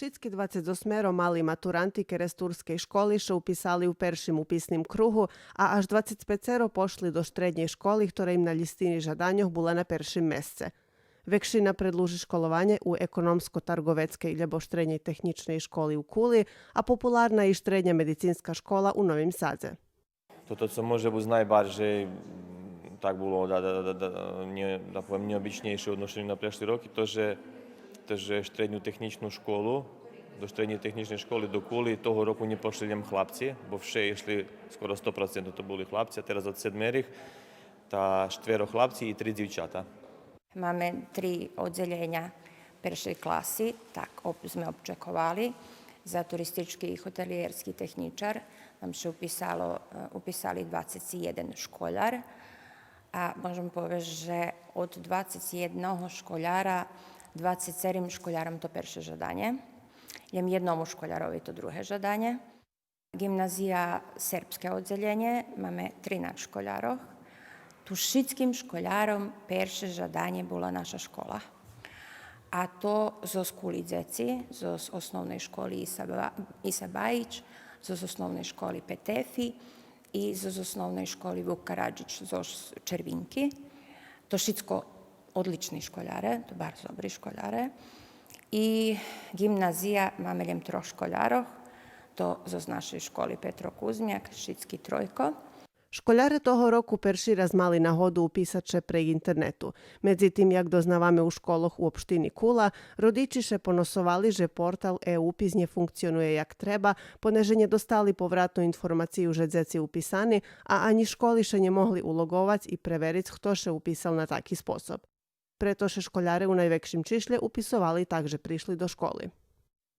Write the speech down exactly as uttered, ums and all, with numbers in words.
Шицки двацец осмеро мали матуранти керестурскей школи ше уписали у першим уписним кругу, а аж двацец пецеро пошли до штреднєй школи, хтора им на лїстини жаданьох була на першим месце. Векшина предлужи школованє у економско-тарговецкей лєбо штреднєй технїчней школи у Кули, а популарна и штредня медицинска школа у Новим Садзе. Тото цо може буц найбаржей, м, так було, да, да, да, да, нє-, да повем, нєобичнєйше у одношеню на прешли роки, то же, то же штредню технїчну школу, до штреднєй технїчней школи до Кули того року нє пошли лєм хлапци, бо вше ишли, скоро сто процентох то були хлапци, а тераз од седмерих та штверо хлапци и три дзивчата. Маме три оддзелєня першей класи, так об-, зме обчековали. За туристички и хотелиєрски технїчар нам ше уписало, е, уписали двацец єден школяр. А можем повесц же од двацец єдного школяра, двацец седем школяром то перше жаданє. Лєм єдному школярови то друге жаданє. Ґимназия сербске оддзелєнє, маме тринац школярох. Ту шицким школяром перше жаданє була наша школа. А то зоз Кули дзеци, зоз основней школи Иса Ба-, Иса Баїч, зоз основней школи Петефи и зоз основней школи Вук Караджич зоз Червинки. То шицко одлични школяре, то барз добри школяре. И ґимназия маме лєм трох школярох, то зоз нашей школи Петро Кузмяк, шицки тройко. Школяре того року перши раз мали нагоду уписац ше прейґ интернету. Медзитим, як дознаваме у школох у општини Кула, родичи ше поносовали же портал е-упис нє функционує як треба, понеже нє достали повратну информацию же дзеци уписани, а анї школи ше нє могли улоґовац и превериц хто ше уписал на таки способ. Прето ше школяре у найвекшим чишлє уписовали так же пришли до школи.